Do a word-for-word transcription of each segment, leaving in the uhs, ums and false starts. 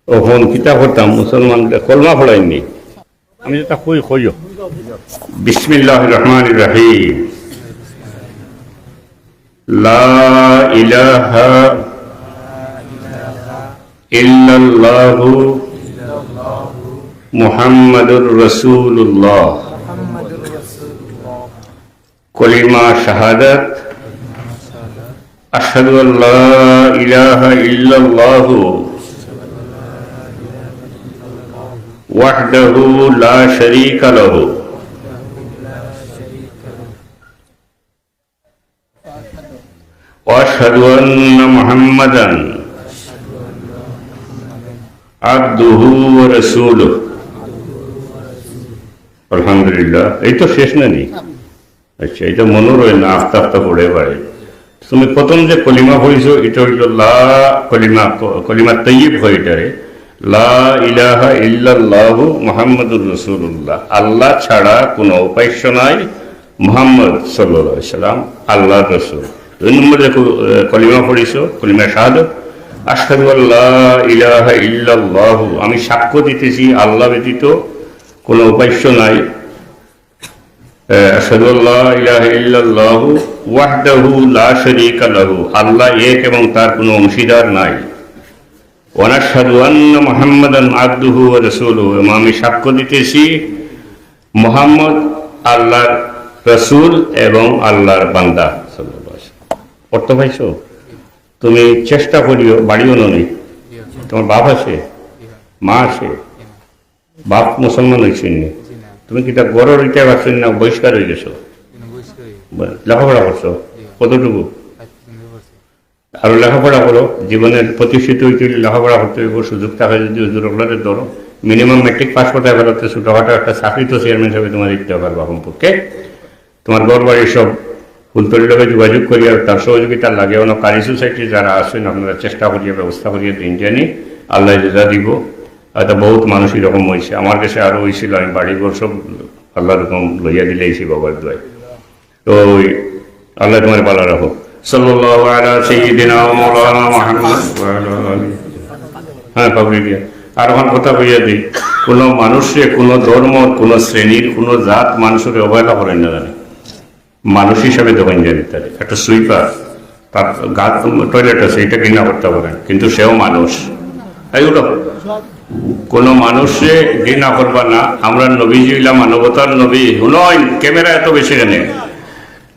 অখন কিতা করতাম? মুসলমানরে কলমা পড়াইনি। আমি যেটা কই, কইও। বিসমিল্লাহির রহমানির রহিম। লা ইলাহা ইল্লাল্লাহু মুহাম্মাদুর রাসূলুল্লাহ। কলিমা শাহাদাত, আশহাদু আল্লা ইলাহা ইল্লাল্লাহু ওয়াহদাহু লা শারীকা লাহু, ওয়া আশহাদু আন্না মুহাম্মাদান আবদুহু ওয়া রাসূলুহু। আলহামদুলিল্লাহ। এই তো শেষ না নি? আচ্ছা, এটা মনে রয় না, আস্তে আস্তে পড়ে পারে। তুমি প্রথম যে কলিমা পড়িছো, এটা হইল লা কলিমা, ক-, কলিমা তৈয়ব হয় এটারে। লা ইলাহা ইল্লাল্লাহু মুহাম্মাদুর রাসূলুল্লাহ, আল্লাহ ছাড়া কোনো উপাস্য নাই, মুহাম্মদ সাল্লাল্লাহু আলাইহি সাল্লাম আল্লাহর রসুল। দুই নম্বর যে ক-, কলিমা পড়িছো, কলিমা শাহাদত, আশহাদু আল্লা ইলাহা ইল্লাল্লাহু, আমি সাক্ষ্য দিতেছি আল্লাহ ব্যতীত কোনো উপাস্য নাই। আহ, আশহাদু আল্লা ইলাহা ইল্লাল্লাহু ওয়াহদাহু লা শারীকা লাহু, আল্লাহ এক এবং তার কোনো অংশীদার নাই। ওয়া নাশহাদু আন্না মুহাম্মাদান আবদুহু ওয়া রাসূলুহু, এবং আমি সাক্ষ্য দিতেছি মোহাম্মদ আল্লাহর রসুল এবং আল্লাহর বান্দা। সাল্লাল্লাহু আলাইহি ওয়াসাল্লাম। অর্থ পাইছো? তুমি চেষ্টা করিও, বাড়িও ননি, তোমার বাপ আছে, মা আছে, বাপ মুসলমান হইছেন নি? তুমি কিতা ঘরর ইটা পারছেন না, বহিষ্কার হয়ে গেছো? লেখাপড়া করছো? কতটুকু? আরো লেখাপড়া করো, জীবনের প্রতিষ্ঠিত হইতে হইলে লেখাপড়া করতে হইব, সুযোগ থাকে যদি হুজুর অকলরে ধরো, মিনিমাম মেট্রিক পাস করতে পারো, তো ছোটখাটো একটা চাকরি তো চেয়ারম্যান সাহেব তোমার দিতে পারবা কমপক্ষে। তোমার ঘর বাড়ি সব ফুলতলির লগে যোগাযোগ করিয়া তার সহযোগিতা লাগে, অন্য কারি সোসাইটি যারা আছেন আপনারা চেষ্টা করিয়া ব্যবস্থা করিয়া দিন জানি, আল্লাহ রেজা দিব। হয়তো বহুত মানুষ এরকম হয়েছে, আমার কাছে আরো হয়েছিল, আমি বাড়ি ঘর সব আল্লাহর হুকুম লইয়া দিলে এসে বাবার দোয়ায়। তো ওই আল্লাহ তোমার ভালো রাখো। সাল্লাল্লাহু আলা সাইয়্যিদিনা ওয়া মাওলানা মুহাম্মদ ওয়া আলা আলিহি। হ্যাঁ, পাবলিক দিয়ে। আর ওখান কথা কইয়া দিই, কোনো মানুষে, কোনো ধর্ম, কোনো শ্রেণীর, কোনো জাত মানুষের অবহেলা করেন না জানে। মানুষ হিসাবে দেখেন জানি তারে। একটা সুইপার, তার গাত টয়লেট আছে, এটা ঘৃণা করতে পারেন, কিন্তু সেও মানুষ। তাই হলো, কোনো মানুষে ঘৃণা করবা না। আমরা নবীজি হইলা মানবতার নবী। হুনইন, ক্যামেরা এত বেশি কেনে?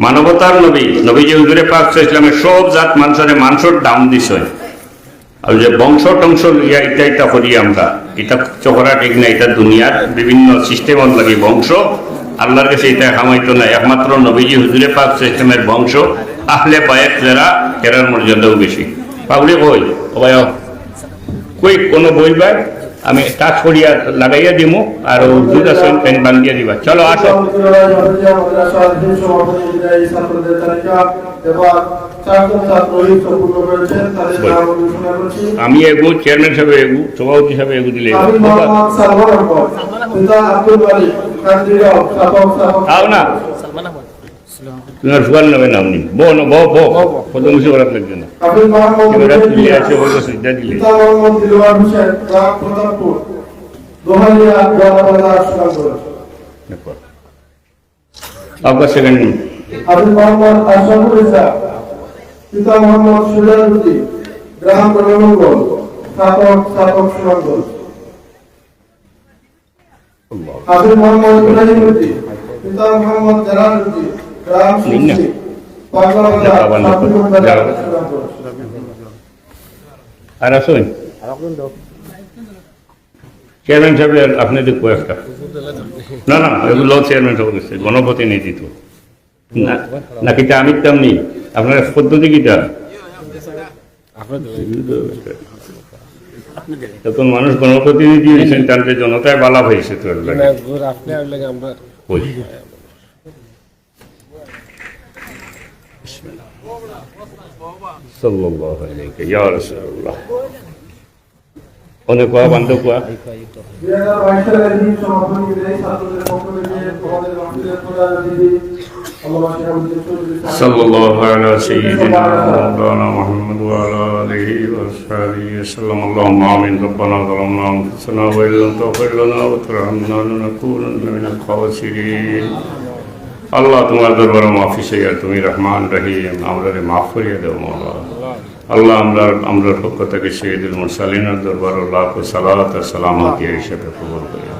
মানবতার নবী, নবীজি হুজুরে পাক সাল্লাল্লাহু আলাইহি ওয়াসাল্লামে সব জাত মানুষরে মানুষর দাম দিছে। আর যে বংশ টংশ লইয়া ইটা ইটা করি আমরা, ইটা চকরা ঠিক না, ইটা দুনিয়ার বিভিন্ন সিস্টেমর লাগি বংশ, আল্লাহর কাছে ইটা কামাইতো না। একমাত্র নবীজি হুজুরে পাক সাল্লাল্লাহু আলাইহি ওয়াসাল্লামের বংশ, আহলে বায়েত যারা, এরার মর্যাদাও বেশি। পাবলিক কই, ও ভাই, কই কোনো বই ভাই? আমি টাচ করিয়া লাগাইয়া দিমু, আর ও দুধ আছে, প্যান বান্ধিয়া দিবা। চলো, আসো। আমি এগু, চেয়ারম্যান সাহেব এগু, সভাপতি সাহেব এগু দিলে। আও না। তোমার সুগার নেবে নাম নি। বো, না, বো, বো। কত বেশি খারাপ লাগছে না। এবার তুলে আছে, বলতো সিদ্ধা দিলে। আপনার সেকেন্ড নেম। হাফিজ মোহাম্মদ আশরাফুল ইসলাম, পিতা মোহাম্মদ সুজানুদ্দিন, গ্রাম কর্মমঙ্গল, স্নাতক, স্নাতক সুনামগঞ্জ। হাফিজ মোহাম্মদ ইব্রাহিম উদ্দিন, পিতা মোহাম্মদ জালাল উদ্দিন, গ্রাম সুশি, পাগলা বাজার, শান্তিপুর বাজার, সুনামগঞ্জ। আর আছইন? চেয়ারম্যান সাহেব, আপনি দেখবো একটা। না, না, এগুলো চেয়ারম্যান সাহেব গেছে, গণপ্রতিনিধি তো। না, না, কিতা আমি দিতাম নি? আপনার পদ্ধতি কিতা? এখন মানুষ গণপ্রতিনিধি হয়েছেন, তাহলে জনতায় বালা পাইছে তো এর লাগি। ওই। সাল্লাল্লাহু আলাইহি ইয়া রাসূলুল্লাহ। অনেক কোয়া, বান্ধব কোয়া। দুই হাজার বাইশ সালের ঋণ সমাপনী দিনে ছাত্রদের পক্ষ থেকে তোমাদের মাহফিলের প্রধান অতিথি صلى الله على سيدنا ومولانا محمد وعلى آله وأصحابه وسلم. اللهم آمين. ربنا ظلمنا أنفسنا وإن لم تغفر لنا وترحمنا لنكونن من الخاسرين. আল্লাহ, তুমার দরবারো মাফি চাইয়ার, তুমি রহমান রহিম, আমরারে মাফ করিয়া দেও মাওলা। আল্লাহ, আমরার, আমরার পক্ষ থাকি সৈয়দুল মুরসালিনর দরবারো লাখো সালাত আর সালাম হাদিয়া হিসাবে কবুল করিও।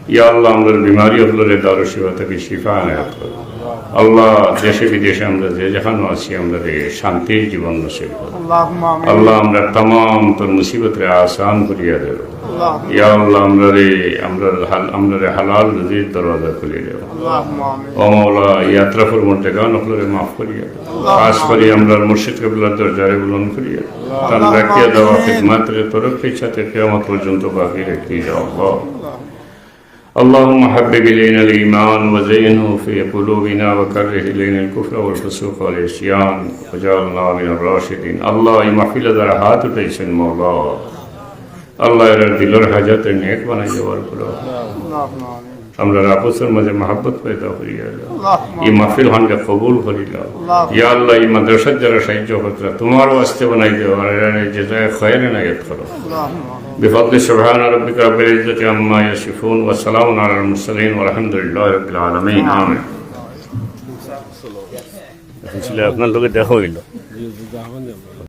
ইয়া আল্লাহ, আমরার বিমারি অকলরে দারুশ শিফা থাকি শিফা এনায়েত করো। আল্লাহ, দেশে বিদেশে আমরা যে যেখানো আছি, আমরারে শান্তির জীবন নসিব করো। আল্লাহ, আমরার তামাম তোর মুসিবতরে আসান করিয়া দেও। ইয়া আল্লাহ, আমরারে, আমরার হাল-, আমরারে হালাল রুজির দরওয়াজা খুলি দেও। ও মাওলা, ই আতরাফর মুর্দেগান অকলরে মাফ করিয়া দেও। খাস করি আমরার মুর্শিদ কিবলার দরজারে বুলন্দ করিয়া দেও। তান রাখিয়া দেওয়া খিদমতরে তরক্কির সাথে কিয়ামত পর্যন্ত বাকি রাখিয়া দেও আল্লাহ। اللهم حبب إلينا الإيمان وزينه في قلوبنا وكره إلينا الكفر والفسوق والعصيان واجعلنا من الراشدين. আল্লাহ, ই মাহফিলো যারা হাত উঠাইছইন মাওলা, আল্লাহ, এরার দিলর হাজত নেক বানাই দেওয়ার করো। আমরার আপসর মাঝে মহব্বত পয়দা করিয়া দেও। ই মাহফিল খানরে কবুল করিলাও। ইয়া আল্লাহ, ই মাদ্রাসাত যারা সাহায্য করতরা, তুমার ওয়াস্তে বানাই দেও, আর এরারে জাযায়ে খায়ের এনায়েত করো। بفضل سبحان ربك رب العزة عما يصفون وسلام على المرسلين والحمد لله رب العالمين. آمين. আসলে আপনার লগে দেখা হইল।